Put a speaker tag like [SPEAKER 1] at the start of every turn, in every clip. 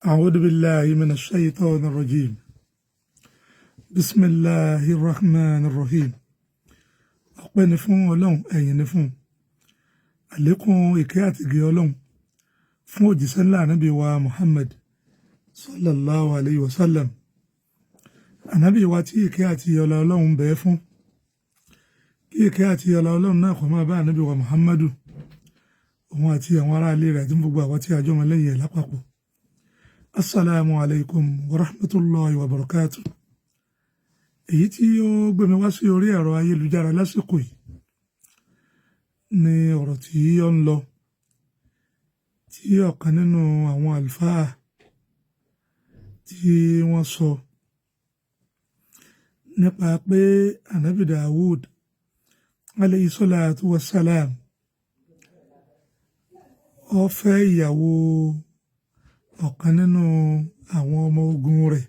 [SPEAKER 1] أعوذ بالله من الشيطان الرجيم. بسم الله الرحمن الرحيم. Ọpẹ́ ni fún Ọlọ́run, ẹ̀yìn ni fún àlékún ìkẹ́ àti ìgẹ̀ Ọlọ́run fún òjíṣẹ́ ńlá, Ànábì wa Muhammad sallallahu alayhi wa sallam, Ànábì wa tí ìkẹ́ àti ọlá Ọlọ́run bẹ́ẹ̀ fún. Kí ìkẹ́ àti ọlá Ọlọ́run náà kó máa bá Ànábì wa Muhammadu, òun àti àwọn aráalé rẹ̀ àti gbogbo àwọn tí a jọmọ lẹ́yìn ẹ̀ lápapọ̀. Assalamu alaikum wa rahmatulahi wa barakatuh. Èyí tí ó gbé mi wá sí orí ẹ̀rọ ayélujára lásìkò yìí ni ọ̀rọ̀ tí ó ń lọ, tí ọ̀kan nínú àwọn àlùfáà tí wọ́n sọ nípa pé Anabi Dawud alayhi salatu wassalam, ó fẹ́ ìyàwó ọ̀kan nínú àwọn ọmọ ogun rẹ̀,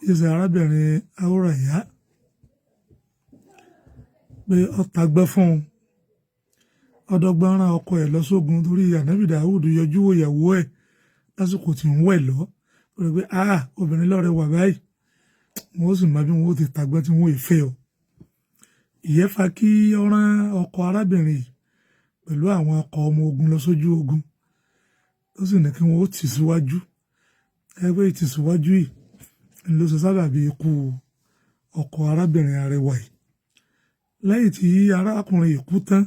[SPEAKER 1] ìṣe arábìnrin Awúràyá, pé ó tagbẹ́ fún un, ọdọgbọ́n rán ọkọ ẹ̀ lọ sógun, torí Ànábì Dàwùdù yọjú wo ìyàwó ẹ̀ lásìkò tí ń wẹ̀ lọ, torí pé ah, obìnrin lọ́rẹ̀ wà báyìí, wọ́n ó sì mọ bí wọ́n ó ti tagbẹ́ tí wọ́n ò fẹ́ o. Ìyẹn fa kí ó rán ọkọ arábìnrin yìí pẹ̀lú àwọn ọkọ̀ ọmọ ogun lọ sójú ogun, ó sì ní kí wọ́n ó tì síwájú. Ẹgbẹ́ ìtìsíwájú yìí ló ṣe sábàbí ikú ọkọ arábìnrin arẹwà yìí. Lẹ́yìn tí arákùnrin yìí kú tán,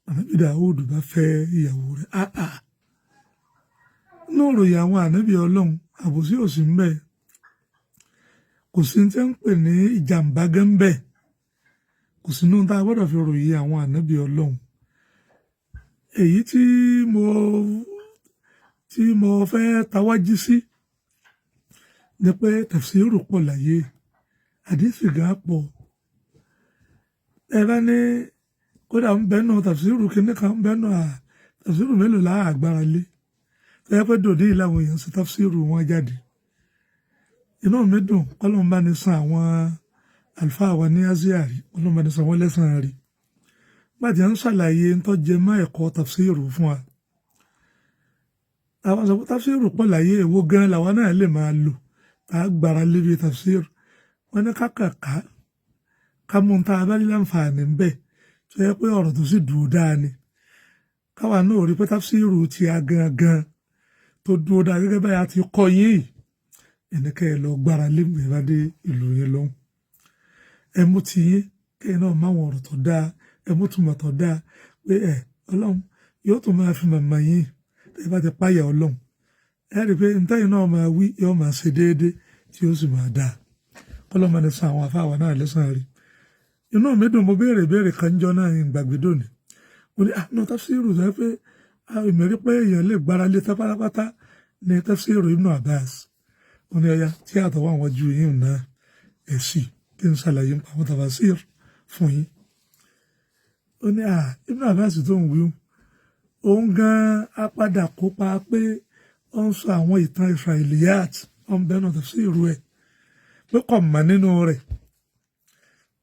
[SPEAKER 1] Ànábì Dáúdù bá fẹ́ ìyàwó rẹ̀. Áà, ní òròyìn àwọn ànábì Ọlọ́run, àbòsí ò sí ń bẹ, kò sí ní tí ń pè ní ìjàmbá gẹ́ ń bẹ, kò sí ní tá a gbọ́dọ̀ fi ròyìn àwọn ànábì Ọlọ́run. Èyí tí mo fẹ́ tawájí sí ni pé tafsiru pọ̀ láyé, àdìsí gan pọ̀. Ẹ bá ní kódà ń bẹ́nu tafsiru kìíní kan, ń bẹ́nu tafsiru mélòó láà agbára lé tó yẹ pé dòní làwọn èèyàn sí tafsiru wọn jáde. Inú mi dùn, kọ́lọ́n bá ní san àwọn àlùfáà wa ní Asia rí, kọ́lọ́n bá ní san wọ́n lẹ́sàn-án rí gbàtí à ń ṣàlàyé ń tọ́jẹ mọ́ ẹ̀kọ́ tafsiru fún wa. Àwọn sọ pé tafsiru pọ̀ láyé, èwo gan làwa náà lè máa lò tá a gbára lébi tafsiru? Wọn ní kákàká ká mú un tá a bá ní láǹfààní ń bẹ̀, tó yẹ pé ọ̀rọ̀ tó sì dúró dáa ni, káwa náà rí pé tafsiru ti a gangan tó dúró dáa gẹ́gẹ́ báyà ti kọ́ yín yìí, ẹnikẹ́ ẹ lọ gbára lé ẹ bá dé ìlú yẹn lọ́hùn. Ẹ mú ti yín, kẹ́yìn náà máwọn ọ̀rọ̀ tó dáa, ẹ mú túmọ̀ tó dáa, pé ẹ Ọlọ́run yóò tún máa fi màmá yín. Ẹ bá ti páyà Ọlọ́run, ẹ rí i pé ntẹ́yìn náà máa wí yóò máa ṣe déédéé, tí ó sì máa dáa. Kọ́lọ́mọ ní san àwọn afáwọn náà lẹ́sàn-án rí. Inú mi dùn, mo béèrè béèrè kan jọ náà, ìgbàgbé dòní. Mo ní ah, no, tafsiru sọ pé èmi rí pé èèyàn lè gbára lé tán pátápátá ní tafsiru Ibn Abbas. Ó ní ọya tí àtọwọ́ àwọn ju yín náà ẹ̀ sì kí n ṣàlàyé nípa àwọn tafsir fún yín. Ó ní ah, Ibn Abbas tó ń wí, òun gan á padà kópa pé ó ń sọ àwọn ìtàn Israiliyat, ó ń bẹ́ẹ̀ náà tafsiru ẹ̀, pé kò mọ̀ nínú rẹ̀,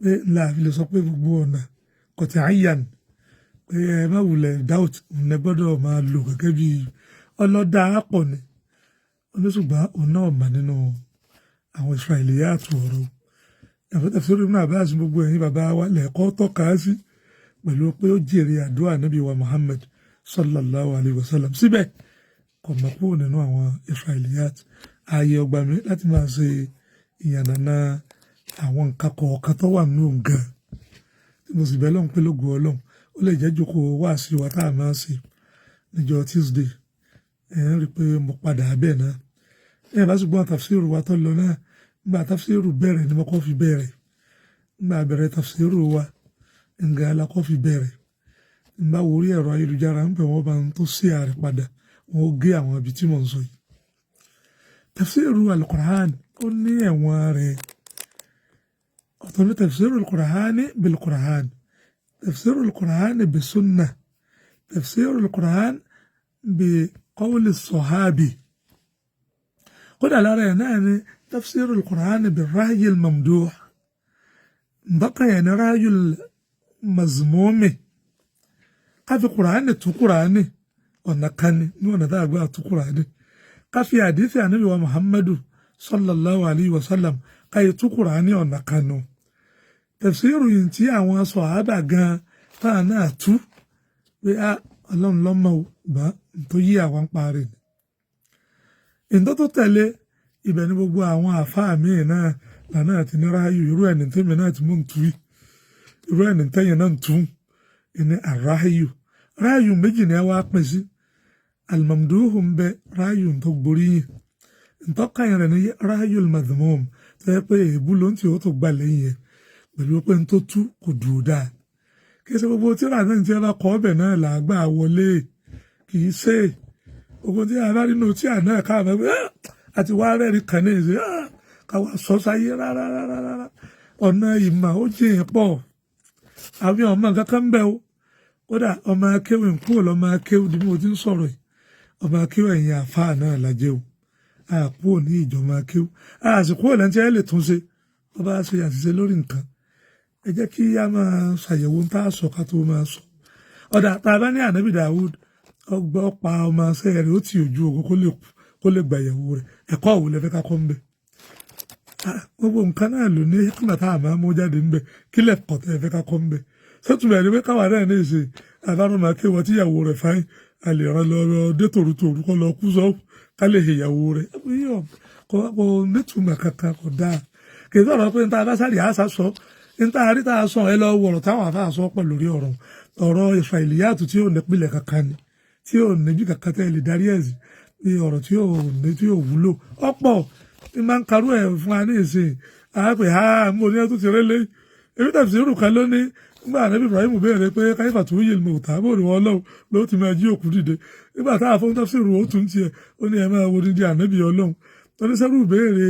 [SPEAKER 1] pé ńlá àfi lè sọ pé gbogbo ọ̀nà kò tí a yàn, pé ẹ má wulẹ̀ doubt, òun lẹ gbọ́dọ̀ máa lò gẹ́gẹ́ bí ọlọ́dà pọ̀ ni. Oníṣùgbọ́n òun náà mọ̀ nínú àwọn Israiliyat ọ̀rọ̀ tafsir Ibn Abbas. Gbogbo ẹ̀yin bàbá wa lẹ́ẹ̀kọ́ tọ́ka sí pẹ̀lú pé ó jèrè àdúrà Nábì wa Muhammad sallallahu alayhi wa sallam, síbẹ̀ kò mọ̀ kúrò nínú àwọn Israiliyat. Ààyè ọgbà mi láti máa ṣe ìyànnànà àwọn nǹkan kọ̀ọ̀kan tó wà nínú nǹkan tí mo sì bẹ́ lọ́n pé lógo Ọlọ́run, ó lè jẹ́ jókòó wá sí wa tá a máa ṣe níjọ́ Tuesday. Ẹ̀ ń rí i pé mo padà bẹ́ẹ̀ náà. Ẹ̀ bá sì gbọ́n tafsiru wa tó lọ náà, nígbà tafsiru bẹ̀rẹ̀ ni mo kọ́ fi bẹ̀rẹ̀. Nígbà bẹ̀rẹ̀ tafsiru wa nǹkan alákọ́ fi bẹ̀rẹ̀, nígbà wo orí ẹ̀rọ ayélujára ń pè, wọ́n bá ń tó sí ààrẹ padà, wọ́n ó gé àwọn ibi tí mò ń sọ yìí. Tafsiru al-Qur'an, ó ní ẹ̀wọ̀n rẹ̀. Ọ̀tọ̀ ní tafsiru al-Qur'an bil-Qur'an, tafsiru al-Qur'an bi-sunnah, tafsiru al-Qur'an bi qawli sahabi. Kódà lára ẹ̀ náà ni tafsiru al-Qur'an bir-ra'yi al-mamduh, bákan yẹn ní ra'yu al-mazmumi. Ká fi Kùránì tú Kùránì, ọ̀nà kan ni ní ọ̀nà tá a gbà tú Kùránì. Ká fi àdìsí ànábì wa Muhammadu sallallahu alayhi wa sallam ká yẹ tú Kùránì ọ̀nà kan nù. Tafsiru yìí tí àwọn sọ̀hábà gan táà náà tú pé á Ọlọ́run lọ́mọ ò bá tó yí àwọn parí ni. Ìtọ́ tó tẹ̀lé ibẹ̀ ni gbogbo àwọn àfáà míì náà lànà àti ní ráàyù. Irú ẹni tẹ́mi náà ti mú ń tú yìí, irú ẹni tẹ́yìn náà ń tú ní àráàyù. Ráàyù méjì ni ẹ wá pín sí. Al-mamduhu ń bẹ, ráàyù tó gboríyìn. Ntọ́ka yẹn rẹ̀ ní ráàyù al-madhmum, tó yẹ pé èébú ló ń tì ó tó gbà lẹ́yìn yẹn pẹ̀lú pé ń tó tú kò dùn dáa. Kì í ṣe gbogbo tíra náà tí ẹ bá kọ́ ọbẹ̀ náà là á gbà wọlé. Kì í ṣe gbogbo tí a bá rí nínú tí à náà ká àmọ́ pé àti wá rẹ́rìí kan ní ìṣe káwa sọ sáyé. Rárá rárá rárá, ọ̀nà ìmọ̀ ó jìn pọ̀. Àwọn ọmọ nǹkan kan ń bẹ o. Kódà ọmọ akéwì ń kúrò lọ́mọ akéwì bí mo ti ń sọ̀rọ̀ yìí. Ọmọ akéwì ẹ̀yìn àfáà náà lajẹ́ o. Àkúrò ní ìjọba akéwì, àsìkò lẹ́ni tí ẹ lè tún ṣe wọ́n bá ṣe àṣìṣe lórí nǹkan. Ẹ jẹ́ kí a máa ṣàyẹ̀wò ń tá a sọ ká tó máa sọ. Ọ̀dà tá a bá ní ànábì Dawud ọgbọ́ pa ọmọ ṣẹ́ rẹ̀, ó ti ojú ogun kó lè gbà ìyàwó rẹ̀, ẹ̀kọ́ òwò lẹ́fẹ́ ká kọ́ ń bẹ̀? Gbogbo nǹkan náà ló ní hikma tá a máa mú jáde ń bẹ̀. Kí lẹ̀kọ́ tẹ́ ẹ fẹ́ ká kọ́ ń bẹ̀? Sẹ́tùmẹ̀ ẹni pé káwa náà ní ìsìn àbárò máa ké wọ́n tíyàwó rẹ̀ fáyín, a lè rán lọ dé tòrútòrú kọ́ lọ kú sọ ká lè ìyàwó rẹ̀ kò nítumọ̀ kankan, kò dáa. Kì í sọ̀rọ̀ pé níta bá sáré àṣà sọ níta rí tá a sọ. Ẹ lọ wọ̀rọ̀ táwọn afá sọ pọ̀ lórí ọ̀rọ̀ ọ̀rọ̀ Israiliyatu tí ò nípìnlẹ̀ kankan ni, tí ò níbi kankan tẹ́ lè darí ẹ̀ sí ní ọ̀rọ̀ tí ò ní tí ò wúlò ọ̀pọ̀ ní máa ń karú ẹ̀ fún wa ní ìsìn àápè ha mo ní ẹ tó ti rélé ebi tàbí sírù kan ló ní. Nígbà ànábì Ibrahim béèrè pé káyífà tó yé mọ̀ tá bó ni wọ́n lọ́wọ́ ló ti máa jí òkú dìde, nígbà tá a fọ́n tàbí sírù ó tún tiẹ̀ ó ní ẹ máa wo ní di ànábì Ọlọ́run tó ní sẹ́rù béèrè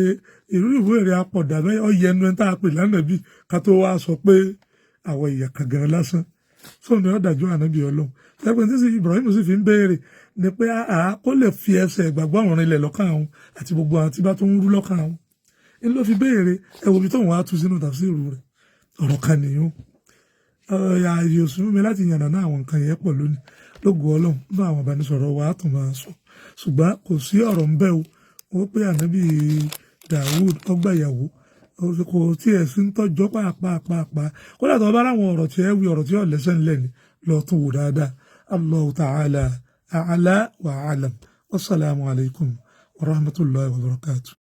[SPEAKER 1] ìrú ìbéèrè apọ̀dà bẹ́ẹ̀ ọ̀yẹnu ẹ̀ tá a pè lánàbì ká tó wá sọ pé àwọn ìyà kan gan lásán sóun ni ó dájú ànábì Ọlọ́run sẹ́pẹ̀ tí Ibrahim sì fi ń béèrè ni pé àá kó lè fi ẹsẹ̀ ìgbàgbọ́ àwọn ilẹ̀ lọ́kàn àwọn àti gbogbo àwọn tí bá tó ń rú lọ́kàn àwọn ń ló fi béèrè. Ẹ wo ibi tóun wá tú sínú tafsiru rẹ̀. Ọ̀rọ̀ kan nìyó. Ààyè òsùn mi láti yànnà náà àwọn nǹkan yẹn pọ̀ lónìí. Lógo Ọlọ́run, nínú àwọn ìbánisọ̀rọ̀ wa á tún máa sọ, ṣùgbọ́n kò sí ọ̀rọ̀ ń bẹ́ o. Wọ́n pé ànábì Dawud ọgbà ìyàwó kò tiẹ̀ sí ń tọ́jọ́ pàápàá pàápàá. Kódà tó bá láwọn ọ̀rọ̀ tí ẹ wí, ọ̀rọ̀ tí ò lẹ́sẹ̀ ńlẹ̀ ni, lọ́ọ́ tún wò dáadáa. Allahu ta'ala a'la wa a'lam. Wassalamu alaikum wa rahmatullahi wa barakatuh.